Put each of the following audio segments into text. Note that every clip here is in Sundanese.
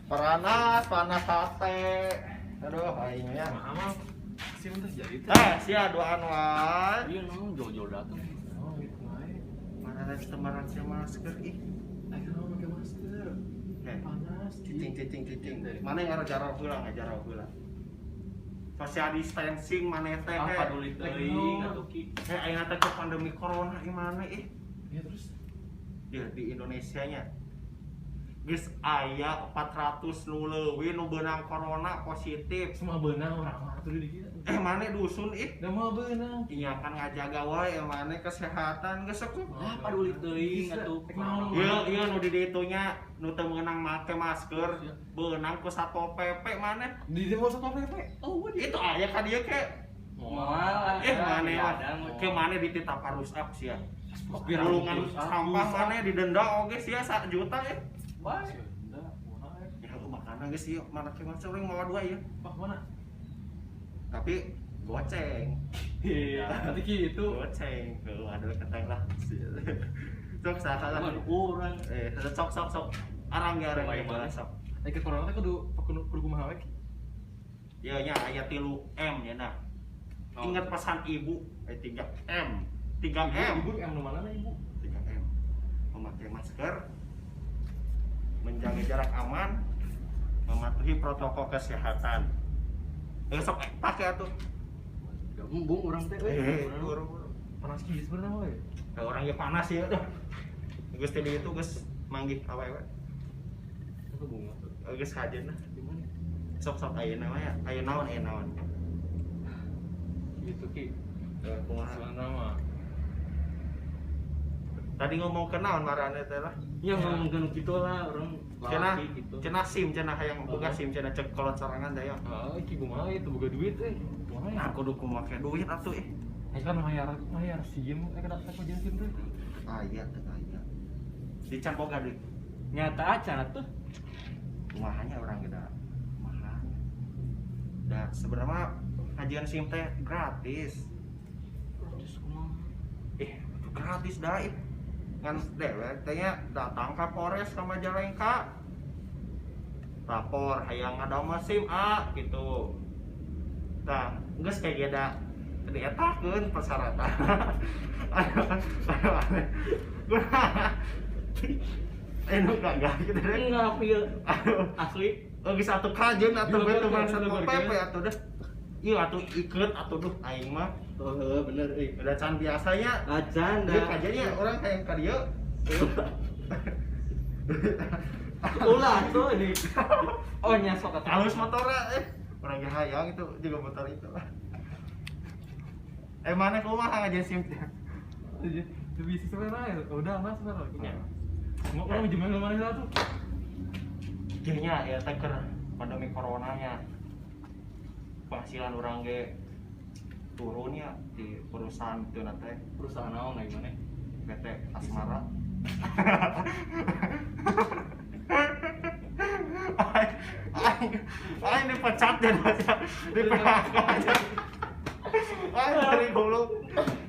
Panas, panas hate. Aduh, aing nya. Mah SIM teh jadi teh. Eh, sia duaan wae. Iya, naon jauh-jauh datang. Oh, gitu wae. Mana temaran sia masker ih. Ayo pakai masker. Eh, Panas. cicing cicing cicing. Mana yang ngajarau heula, ngajarau heula. Social distancing mana teh? Ah, eh. paduli teuing atuh, Ki. Eh, aing teh ke pandemi corona ieu mana ih. Ya terus Di Indonesia nya. Geus aya 400 nu leuwih nu beunang corona positif. Semua beunang orang mah atuh di dieu. Eh, mana dusun ih. Da moal beunang. Iya kan ngajaga wae mana kesehatan geus aku. Ah, paduli teuing atuh. Naon? Iya, iya nu di ditu nya nu teu meunang make masker, beunang ku Satpol PP mana? Di dieu mau Satpol PP. Oh, Itu aya ka dieu ke. Moal. Eh, mana mah? Ke mana dititah parusak sia. Gulungan sampah mana didenda oge sia 1 juta ya. Wah. Ya lu makanan geus ieu, mana ke masker urang mawa dua ieu. Wah, mana? Tapi goceng. Iya, nanti gitu. Goceng. Heuh, aduh keteng lah. Sok saha lah. Waduh, urang. Eh, sok sok sok. Arang ge arang ge Kumaha? sok. Eh, ke corona teh kudu kudu kudu kumaha we? Ya nya aya 3 M ya nah. Oh. Ingat pesan ibu, 3 M. 3 M. Ibu M nu mana ibu? 3 M. Memakai masker, menjaga jarak aman, mematuhi protokol kesehatan. Eh, sok pakai atuh. Gak embung urang teh euy. Eh, Urang. Panas kieu sebenarnya mah we. Ya, orang ya panas ya udah. Geus tadi itu geus manggih awewe. Itu bunga. Geus kajeun lah. Di mana? Sok sok ayeuna mah ya, aya naon aya naon. Gitu Ki. Eh, kumaha? Sebenarnya mah. Tadi ngomong ke naon marane teh lah. Ya ngomongkeun kitu lah urang Cenah, lalaki gitu. cenah SIM cenah hayang boga SIM cenah cek kolot sorangan teh ya. Ah, iki kumaha itu boga duit euy. Kumaha ya? Nah, kudu kumaha duit atuh ih. Eh kan mayar mayar SIM, eh kada teh jeung SIM teh. Aya teh aya. Di can boga duit. Nyata acan atuh. Kumahanya orang kita. Kumahanya. Da sebenarnya kajian SIM teh gratis. Terus kumaha? Eh, gratis dah ih. Ngan dewek teh nya datang ka Polres ka Majalengka. Lapor hayang ngadamel SIM A gitu. Tah, geus kayak geda dietakeun persyaratan. Aduh, aduh, aneh. Eh, nu gagah gitu deh. Enggak feel Aduh. asli. Oh, geus atuh kajeun atuh we tuh bangsa Di luar PP atuh deh. Iya atuh iket atuh duh aing mah. Oh, heuh, bener euy. Udah can biasanya. Acan Ieu dah. kajeunnya orang kayak ka dieu. Ulah tuh ini. Oh, nya sok atuh. Halus motornya eh. Orang ge hayang itu juga motor itu. Eh mana kumaha ngajeun SIM teh? Itu bisa sebenarnya udah mas sebenarnya. Ya. Mau orang minjem mana satu? Kayaknya ya teh keur pandemi coronanya. Penghasilan orang ge turunnya di perusahaan itu nanti Perusahaan naon lagi mana? PT Asmara. Aing aing dipecat ya di PHK aja. Aing dari goblok.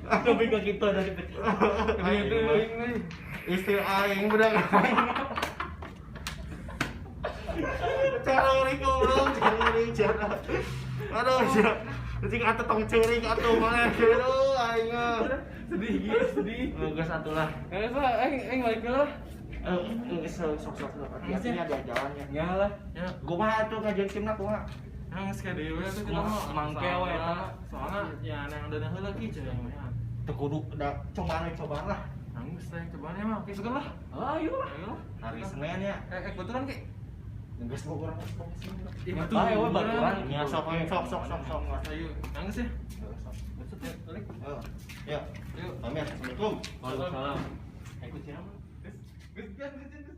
Lebih ke kita dari pecat. Ini itu ini. Istri aing udah aing. Cara ring goblok, cara ring cara. Aduh, sia. Cing atuh tong ceurik atuh mana aduh aing. Sedih gitu, sedih. Geus atuh lah. Eh, sa, aing balik lah. Eh, geus sok sok sok. Hati-hatinya ada jalannya. Nya lah. Ya, Kumaha atuh kajian SIM-na kumaha? yang geus ka dewe atuh kita mah Mangke we eta. Soalnya ya yang dana heula ki cek yang mah. Teu kudu da cobaan we cobaan lah. Nangis teh cobaannya mah. Oke, suka lah. Ayo lah. Ayo lah. Hari Senin ya. Eh, kebetulan ki. Geus boga urang geus boga SIM. Ih, Bae we baturan. Ya sok sok sok sok sok. Ayo, nangis ya. Sok. Besok ya, balik. Eh, ya. Yuk. Pamit. Assalamualaikum. Waalaikumsalam. Ikut siapa? Geus, geus, geus, geus.